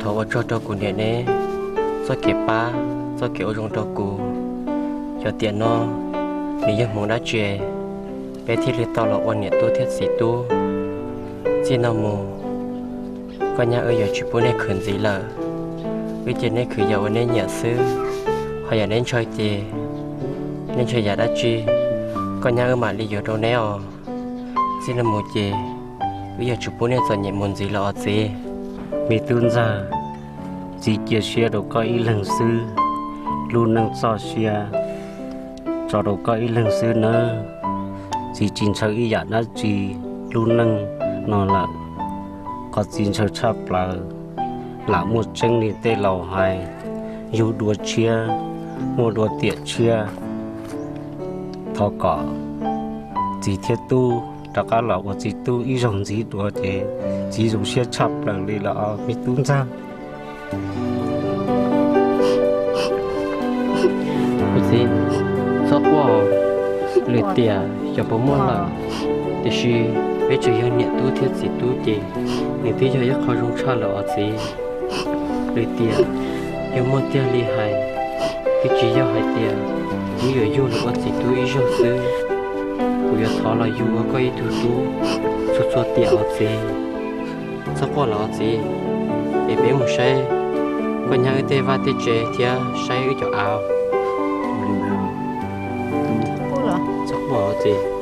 Ua tsaug rau kuv niam neb txoj kev pab, txoj kev ua zoo rau kuv. Yog tiam no nws yog hmoov dab tsi peb thiaj li tau los ua niam tub thiab txiv tub? Txij no mus koj nyab wb yuav tsis pub neb khwv ntxiv lawm. Wb cia neb khwv yam uas neb nyiam xwb, ho yam neb ntshaw ces neb ntshaw yam dab tsi, koj nyab wb mam li yuav rau neb os. Txij no mus ces wb yuav tsis pub neb txom nyem mus ntxiv lawm os txiv. Me tub ntxawg, txiv cia siab rau koj ib leeg xwb, lub neej txoj sia tso rau koj ib leeg xwb nawb. Txiv tsis ntshaw ib yam dab tsi lub neej no lawm. Qhov txiv ntshaw tshaj plaws lam muaj tseeb li tej laus hais, yug dua tshiab, muaj dua tiam tshiab. Thov kom txiv thiab tub rov qab los ua txiv tub ib zaug ntxiv dua ces txiv zoo siab tshaj plaws li lawm os me tub ntxawg. Kuv txiv, txhob quaj, lwm tiam xyov puas muaj lawm, tiam sis peb tseem yog niam tub thiab txiv tub ces nws twb yog ib qho zoo tshaj lawm os txiv. Lwm tiam yog muaj tiag li hais, twb tsis yog hais tias wb yuav yug los ua txiv tub ib zaug xwb. Kuv yuav thov los yug ua koj ib tug tub txhua txhua tiam os txiv. Txhob quaj lawm os txiv, es peb mus saib koj nyab wb tej vaj tej tsev thiab saib wb cov av. Txhob quaj os txiv.